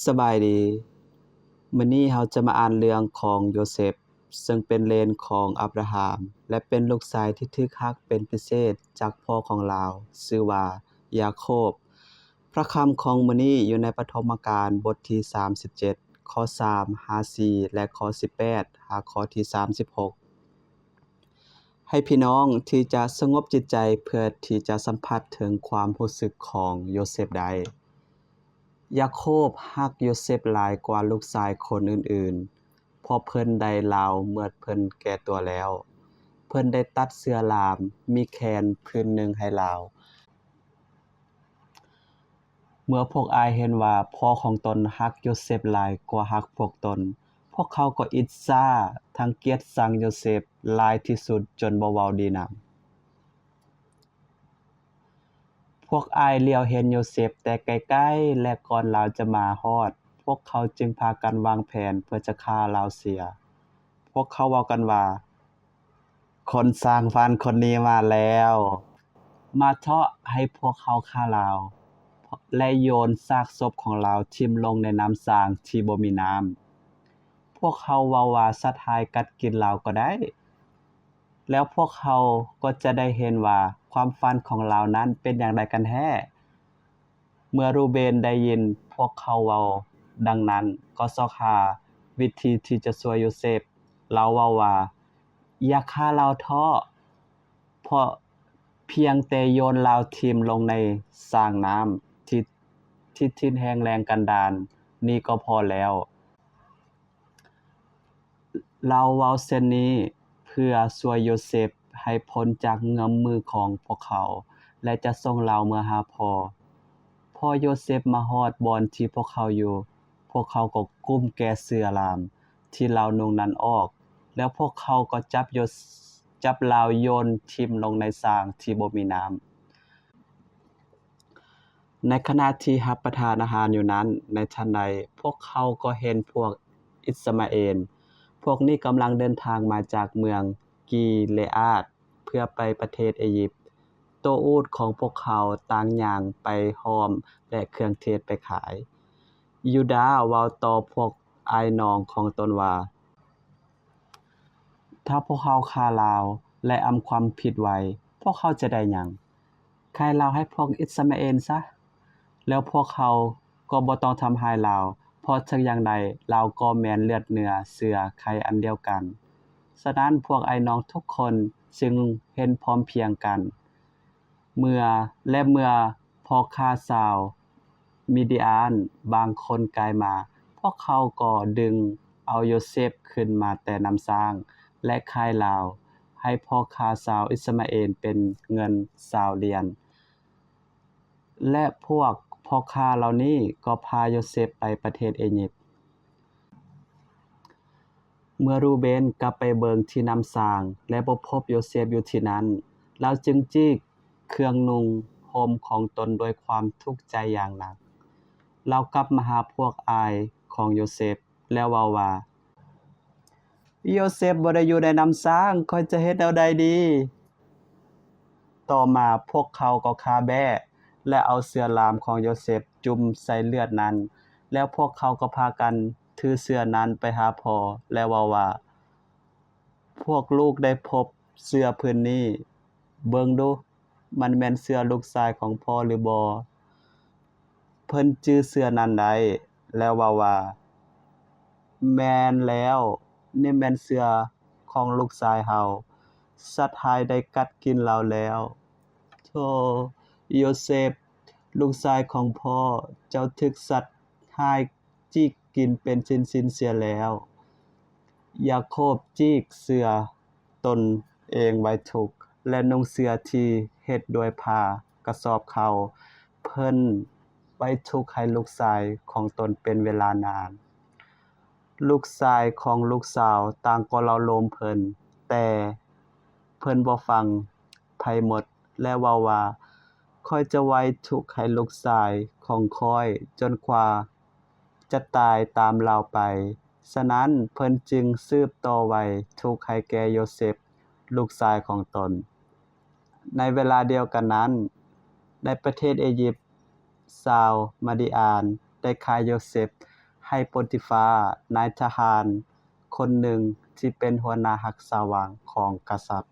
ສະບາຍດີ. ມື້ນີ້ເຮົາຈະມາອ່ານເລື່ອງຂອງໂຢເຊັບ, ເຊິ່ງເປັນເລນຂອງອາບຣາຮາມ ແລະ ເປັນລູກຊາຍທີ່ຖືກຮັກເປັນພິເສດຈາກພໍ່ຂອງລາວ, ຊື່ວ່າຢາໂຄບ. ພະຄຳຂອງມື້ນີ້ຢູ່ໃນປະຖົມມະການ ບົດທີສາມສິບເຈັດ ຂໍ້ສາມຫາສີ່ ແລະ ຂໍ້ສິບແປດຫາຂໍ້ທີສາມສິບຫົກ. ໃຫ້ພີ່ນ້ອງທີ່ຈະສະຫງົບຈິດໃຈເພື່ອທີ່ຈະສຳຜັດເຖິງຄວາມຮູ້ສຶກຂອງໂຢເຊັບໄດ້. ຢາໂຄບຮັກໂຢເຊັບຫຼາຍກວ່າລູກຊາຍຄົນອື່ນໆ, ເພາະເພິ່ນໄດ້ລາວເມື່ອເພິ່ນແກ່ຕົວແລ້ວ. ເພິ່ນໄດ້ຕັດເສື້ອລາມມີແຂນຜືນໜຶ່ງໃຫ້ລາວ. ເມື່ອພວກອ້າຍເຫັນວ່າພໍ່ຂອງຕົນຮັກໂຢເຊັບຫຼາຍກວ່າຮັກພວກຕົນ, ພວກເຂົາກໍອິດສາທັງກຽດຊັງໂຢເຊັບຫຼາຍທີ່ສຸດຈົນບໍ່ເວົ້າດີນຳ. ພວກອ້າຍຫຼຽວເຫັນໂຢເຊັບແຕ່ໄກໆ ແລະ ກ່ອນລາວຈະມາຮອດ, ພວກເຂົາຈຶ່ງພາກັນວາງແຜນເພື່ອຈະຂ້າລາວເສຍ. ພວກເຂົາເວົ້າກັນວ່າ, ຄົນສ້າງຝັນຄົນນີ້ມາແລ້ວ, ມາເທາະໃຫ້ພວກເຮົາຂ້າລາວ ແລະ ໂຍນຊາກສົບຂອງລາວຖິ້ມລົງໃນນ້ຳສ້າງທີ່ບໍ່ມີນ້ຳ. ພວກເຮົາເວົ້າວ່າສັດຮ້າຍກັດກິນລາວກໍໄດ້, ແລ້ວພວກເຮົາກໍຈະໄດ້ເຫັນວ່າຄວາມຝັນຂອງລາວນັ້ນເປັນຢ່າງໃດກັນແທ້. ເມື່ອຣູເບນໄດ້ຍິນພວກເຂົາເວົ້າດັ່ງນັ້ນ, ກໍຊອກຫາວິທີທີ່ຈະຊ່ວຍໂຢເຊັບ. ລາວເວົ້າວ່າ, ຢ່າຂ້າລາວເທາະ, ເພາະພຽງແຕ່ໂຍນລາວຖິ້ມລົງໃນສ້າງນ້ຳທີ່ ທີ່ຖິ່ນແຫ້ງແລ້ງກັນດານນີ້ກໍພໍແລ້ວ. ລາວເວົ້າເຊັ່ນນີ້ເພື່ອຊ່ວຍໂຢເຊັບໃຫ້ພົ້ນຈາກເງື້ອມມືຂອງພວກເຂົາ ແລະ ຈະສົ່ງລາວເມືອຫາພໍ່. ພໍໂຢເຊັບມາຮອດບ່ອນທີ່ພວກເຂົາຢູ່, ພວກເຂົາກໍກຸ້ມແກ່ເສື້ອລາມທີ່ລາວນຸ່ງນັ້ນອອກ, ແລ້ວພວກເຂົາກໍຈັບໂຢ ຈັບລາວໂຍນຖິ້ມລົງໃນສ້າງທີ່ບໍ່ມີນ້ຳ. ໃນຂະນະທີ່ຮັບປະທານອາຫານຢູ່ນັ້ນ, ໃນທັນໃດພວກເຂົາກໍເຫັນພວກອິດສະມາເອນ. ພວກນີ້ກຳລັງເດີນທາງມາຈາກເມືອງກີເລອາດ ເພື່ອໄປປະເທດເອຢິບ. ໂຕອູດຂອງພວກເຂົາຕ່າງຍ່າງໄປຫ້ອມ ແລະ ເຄື່ອງເທດໄປຂາຍ. ຢູດາເວົ້າຕໍ່ພວກອ້າຍນ້ອງຂອງຕົນວ່າ, ຖ້າພວກເຮົາຂ້າລາວ ແລະ ອຳຄວາມຜິດໄວ, ພວກເຮົາຈະໄດ້ຫຍັງ? ຂາຍລາວໃຫ້ພວກອິດສະມາເອນຊະ, ແລ້ວພວກເຮົາກໍບໍ່ຕ້ອງທຳຮ້າຍລາວ, ເພາະເຖິງຢ່າງໃດລາວກໍແມ່ນເລືອດເນື້ອເຊື້ອໄຂອັນດຽວກັນ. ສະນັ້ນພວກອ້າຍນ້ອງທຸກຄົນຈຶ່ງເຫັນພ້ອມພຽງກັນ. ເມື່ອ ແລະ ເມື່ອພໍ່ຄ້າຊາວມິດຍານບາງຄົນກາຍມາ, ພວກເຂົາກໍດຶງເອົາໂຢເຊັບຂຶ້ນມາແຕ່ນ້ຳຊ້າງ ແລະ ຂາຍລາວໃຫ້ພໍ່ຄ້າຊາວອິດສະມາເອນເປັນເງິນຊາວຫຼຽນ, ແລະ ພວກພໍ່ຄ້າເຫຼົ່ານີ້ກໍພາໂຢເຊັບໄປປະເທດເອຢິບ. ເມື່ອຣູເບນກັບໄປເບິ່ງທີ່ນ້ຳສ້າງ ແລະ ບໍ່ພົບໂຢເຊັບຢູ່ທີ່ນັ້ນ, ລາວຈຶ່ງຈີກເຄື່ອງນຸ່ງຫົ່ມຂອງຕົນດ້ວຍຄວາມທຸກໃຈຢ່າງໜັກ. ລາວກັບມາຫາພວກອ້າຍຂອງໂຢເຊັບ ແລ້ວເວົ້າວ່າ, ໂຢເຊັບບໍ່ໄດ້ຢູ່ໃນນ້ຳຊ້າງ, ຂ້ອຍຈະເຮັດແນວໃດດີ? ຕໍ່ມາພວກເຂົາກໍຂ້າແບ້ ແລະ ເອົາເສື້ອລາມຂອງໂຢເຊັບຈຸ່ມໃສ່ເລືອດນັ້ນ, ແລ້ວພວກເຂົາກໍພາກັນຖືເສື້ອນັ້ນໄປຫາພໍ່ ແລະ ເວົ້າວ່າ, ພວກລູກໄດ້ພົບເສື້ອຜືນນີ້, ເບິ່ງດູ, ມັນແມ່ນເສື້ອລູກຊາຍຂອງພໍ່ຫຼືບໍ່? ເພິ່ນຈື່ເສື້ອນັ້ນໄດ້ ແລ້ວເວົ້າວ່າ, ແມ່ນແລ້ວ, ນີ້ແມ່ນເສື້ອຂອງລູກຊາຍເຮົາ, ສັດຮ້າຍໄດ້ກັດກິນລາວແລ້ວ. ໂທ, ໂຢເຊັບ, ລູກຊາຍຂອງພໍ່, ເຈົ້າຖືກສັດຮ້າຍຈີກກິນເປັນຊິ້ນໆເສຍແລ້ວ. ຢາໂຄບຈີກເສື້ອ ຕົນເອງໄວ້ທຸກ ແລະ ນຸ່ງເສື້ອທີ່ເຮັດດ້ວຍຜ້າກະສອບເຂົ້າ. ເພິ່ນໄວ້ທຸກໃຫ້ລູກຊາຍຂອງຕົນເປັນເວລານານ. ລູກຊາຍຂອງລູກສາວຕ່າງກໍເຫຼົ່າໂລມເພິ່ນ, ແຕ່ເພິ່ນບໍ່ຟັງໃຜໝົດ ແລະ ເວົ້າວ່າ, ຂ້ອຍຈະໄວ້ທຸກໃຫ້ລູກຊາຍຂອງຂ້ອຍຈົນກວ່າ ຈະຕາຍຕາມລາວໄປ. ສະນັ້ນເພິ່ນຈຶ່ງສືບຕໍ່ໄວ້ທຸກໃຫ້ແກ່ໂຢເຊັບ ລູກຊາຍຂອງຕົນ. ໃນເວລາດຽວກັນນັ້ນ, ໃນປະເທດເອຢິບ, ຊາວມາດີອານ ໄດ້ຂາຍໂຢເຊັບໃຫ້ໂປຕິຟາ, ນາຍທະຫານຄົນໜຶ່ງທີ່ເປັນຫົວໜ້າຮັກສາວັງຂອງກະສັດ.